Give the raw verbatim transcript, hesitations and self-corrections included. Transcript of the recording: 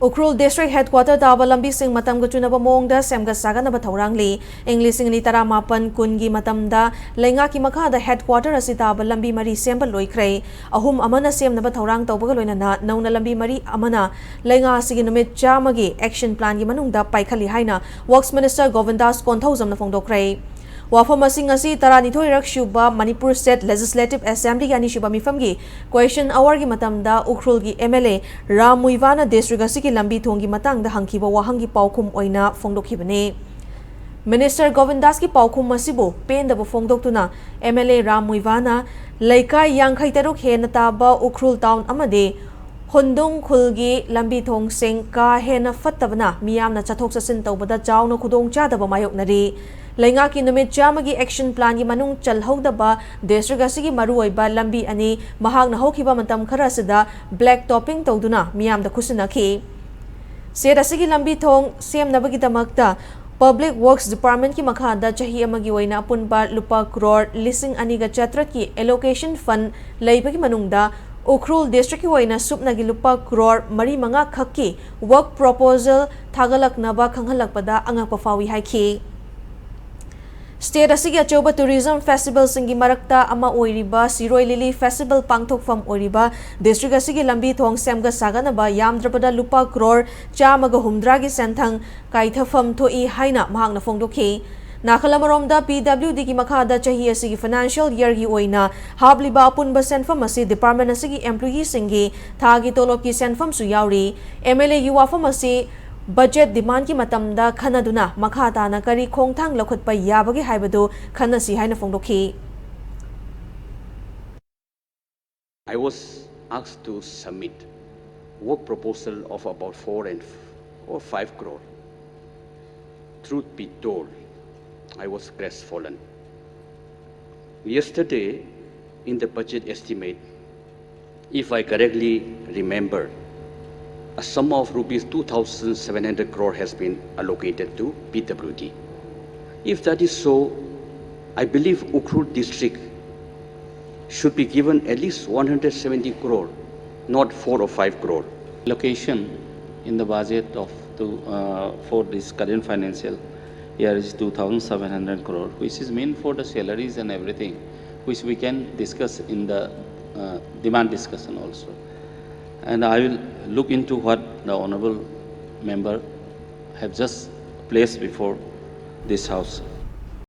Ukhrul district headquarter ꯇꯥꯕ ꯂꯝꯕꯤꯁꯤꯡ ꯃꯇꯝꯒ ꯆꯨꯅꯕ ꯃꯑꯣꯡꯗ ꯁꯦꯝꯒꯠ ꯁꯥꯒꯠꯅꯕ ꯊꯧꯔꯥꯡꯂꯤ꯫ ꯏꯪ ꯂꯤꯁꯤꯡ ꯑꯅꯤ ꯇꯔꯥꯃꯥꯄꯟ ꯀꯨꯟꯒꯤ ꯃꯇꯝꯗ ꯂꯩꯉꯥꯛꯀꯤ ꯃꯈꯥꯗ ꯍꯦꯗꯀ꯭ꯋꯥꯇꯔ ꯑꯁꯤ ꯇꯥꯕ ꯂꯝꯕꯤ ꯃꯔꯤ ꯁꯦꯝꯕ ꯂꯣꯏꯈ꯭ꯔꯦ꯫ ꯑꯍꯨꯝ ꯑꯃꯅ ꯁꯦꯝꯅꯕ ꯊꯧꯔꯥꯡ ꯇꯧꯕꯒ ꯂꯣꯏꯅꯅ ꯅꯧꯅ ꯂꯝꯕꯤ ꯃꯔꯤ ꯑꯃꯅ ꯂꯩꯉꯥꯛ ꯑꯁꯤꯒꯤ ꯅꯨꯃꯤꯠ ꯆꯥꯝꯃꯒꯤ action planꯒꯤ ꯃꯅꯨꯡꯗ ꯄꯥꯏꯈꯠꯂꯤ ꯍꯥꯏꯅ Works Minister ꯒꯣꯕꯤꯟꯗꯥꯁ ꯀꯣꯟꯊꯧꯖꯝꯅ ꯐꯣꯡꯗꯣꯛꯈ꯭ꯔꯦ꯫ ꯋꯥꯐꯝ ꯑꯁꯤ ꯉꯁꯤ ꯇꯔꯥꯅꯤꯊꯣꯏꯔꯛ ꯁꯨꯕ ꯃꯅꯤꯄꯨꯔ State Legislative Assemblyꯒꯤ ꯑꯅꯤꯁꯨꯕ ꯃꯤꯐꯝꯒꯤ question hourꯒꯤ ꯃꯇꯝꯗ ꯎꯈ꯭ꯔꯨꯜꯒꯤ MLA ꯔꯥꯝ ꯃꯨꯏꯕꯥꯅ ꯗꯤꯁꯇ꯭ꯔꯤꯛ ꯑꯁꯤꯒꯤ ꯂꯝꯕꯤ ꯊꯣꯡꯒꯤ ꯃꯇꯥꯡꯗ ꯍꯪꯈꯤꯕ ꯋꯥꯍꯪꯒꯤ ꯄꯥꯎꯈꯨꯝ ꯑꯣꯏꯅ ꯐꯣꯡꯗꯣꯛꯈꯤꯕꯅꯤ꯫ Minister ꯒꯣꯕꯤꯟꯗꯥꯁꯀꯤ ꯄꯥꯎꯈꯨꯝ ꯑꯁꯤꯕꯨ ꯄꯦꯟꯗꯕ ꯐꯣꯡꯗꯣꯛꯇꯨꯅ MLA ꯔꯥꯝ ꯃꯨꯏꯕꯥꯅ ꯂꯩꯀꯥꯏ ꯌꯥꯡꯈꯩ ꯇꯔꯨꯛ ꯍꯦꯟꯅ ꯇꯥꯕ ꯎꯈ꯭ꯔꯨꯜ town ꯑꯃꯗꯤ ꯍꯨꯟꯗꯨꯡ ꯈꯨꯜꯒꯤ ꯂꯝꯕꯤ ꯊꯣꯡꯁꯤꯡ ꯀꯥ ꯍꯦꯟꯅ ꯐꯠꯇꯕꯅ ꯃꯤꯌꯥꯝꯅ ꯆꯠꯊꯣꯛ ꯆꯠꯁꯤꯟ ꯇꯧꯕꯗ ꯆꯥꯎꯅ ꯈꯨꯗꯣꯡꯆꯥꯗꯕ ꯃꯥꯌꯣꯛꯅꯔꯤ꯫ ꯂꯩꯉꯥꯛꯀꯤ ꯅꯨꯃꯤꯠ ꯆꯥꯝꯃꯒꯤ action planꯒꯤ ꯃꯅꯨꯡ ꯆꯜꯍꯧꯗꯕ ꯗꯤꯁꯇ꯭ꯔꯤꯛ ꯑꯁꯤꯒꯤ ꯃꯔꯨꯑꯣꯏꯕ ꯂꯝꯕꯤ ꯑꯅꯤ ꯃꯍꯥꯛꯅ ꯍꯧꯈꯤꯕ ꯃꯇꯝ ꯈꯔ ꯑꯁꯤꯗ black topping ꯇꯧꯗꯨꯅ ꯃꯤꯌꯥꯝꯗ ꯈꯨꯠꯁꯤꯟꯅꯈꯤ꯫ State ꯑꯁꯤꯒꯤ ꯂꯝꯕꯤ ꯊꯣꯡ ꯁꯦꯝꯅꯕꯒꯤꯗꯃꯛꯇ Public Works Departmentꯀꯤ ꯃꯈꯥꯗ ꯆꯍꯤ ꯑꯃꯒꯤ ꯑꯣꯏꯅ ꯑꯄꯨꯟꯕ ꯂꯨꯄꯥ ꯀ꯭ꯔꯣꯔ ꯂꯤꯁꯤꯡ ꯑꯅꯤꯒ ꯆꯥꯇ꯭ꯔꯦꯠꯀꯤ allocation fund ꯂꯩꯕꯒꯤ ꯃꯅꯨꯡꯗ ꯎꯈ꯭ꯔꯨꯜ ꯗꯤꯁꯇ꯭ꯔꯤꯛꯀꯤ ꯑꯣꯏꯅ ꯁꯨꯞꯅꯒꯤ ꯂꯨꯄꯥ ꯀ꯭ꯔꯣꯔ ꯃꯔꯤ ꯃꯉꯥ ꯈꯛꯀꯤ work proposal ꯊꯥꯒꯠꯂꯛꯅꯕ ꯈꯪꯍꯜꯂꯛꯄꯗ ꯑꯉꯛꯄ ꯐꯥꯎꯏ ꯍꯥꯏꯈꯤ꯫ State ꯑꯁꯤꯒꯤ ꯑꯆꯧꯕ tourism festivalꯁꯤꯡꯒꯤ ꯃꯔꯛꯇ ꯑꯃ ꯑꯣꯏꯔꯤꯕ ꯁꯤꯔꯣꯏ ꯂꯤꯂꯤ festival ꯄꯥꯡꯊꯣꯛꯐꯝ ꯑꯣꯏꯔꯤꯕ ꯗꯤꯁꯇ꯭ꯔꯤꯛ ꯑꯁꯤꯒꯤ ꯂꯝꯕꯤ ꯊꯣꯡ ꯁꯦꯝꯒꯠ ꯁꯥꯒꯠꯅꯕ ꯌꯥꯝꯗ꯭ꯔꯕꯗ ꯂꯨꯄꯥ ꯀ꯭ꯔꯣꯔ ꯆꯥꯝꯃꯒ ꯍꯨꯝꯗ꯭ꯔꯥꯒꯤ ꯁꯦꯟꯊꯪ ꯀꯥꯏꯊꯐꯝ ꯊꯣꯛꯏ ꯍꯥꯏꯅ ꯃꯍꯥꯛꯅ ꯐꯣꯡꯗꯣꯛꯈꯤ꯫ ꯅꯥꯀꯜ ꯑꯃꯔꯣꯝꯗ PWDꯒꯤ ꯃꯈꯥꯗ ꯆꯍꯤ ꯑꯁꯤꯒꯤ financial yearꯒꯤ ꯑꯣꯏꯅ ꯍꯥꯞꯂꯤꯕ ꯑꯄꯨꯟꯕ ꯁꯦꯟꯐꯝ ꯑꯁꯤ department ꯑꯁꯤꯒꯤ employeeꯁꯤꯡꯒꯤ ꯊꯥꯒꯤ ꯇꯣꯂꯣꯞꯀꯤ ꯁꯦꯟꯐꯝꯁꯨ ꯌꯥꯎꯔꯤ꯫ MLAꯒꯤ ꯋꯥꯐꯝ ꯑꯁꯤ budget demandꯀꯤ ꯃꯇꯝꯗ ꯈꯟꯅꯗꯨꯅ ꯃꯈꯥ ꯇꯥꯅ ꯀꯔꯤ ꯈꯣꯡꯊꯥꯡ ꯂꯧꯈꯠꯄ ꯌꯥꯕꯒꯦ ꯍꯥꯏꯕꯗꯨ ꯈꯟꯅꯁꯤ ꯍꯥꯏꯅ ꯐꯣꯡꯗꯣꯛꯈꯤ꯫ I was asked to submit work proposal of about four and f- or five crore. Truth be told, I was crestfallen. Yesterday, in the budget estimate, if I correctly remember, a sum of rupees two thousand seven hundred crore has been allocated to PWD. If that is so, I believe Ukhrul district should be given at least one hundred seventy crore, not four or five crore. Location in the budget of two, uh, for this current financial year is two thousand seven hundred crore, which is meant for the salaries and everything, which we can discuss in the, uh, demand discussion also. And I will look into what the honorable member have just placed before this house.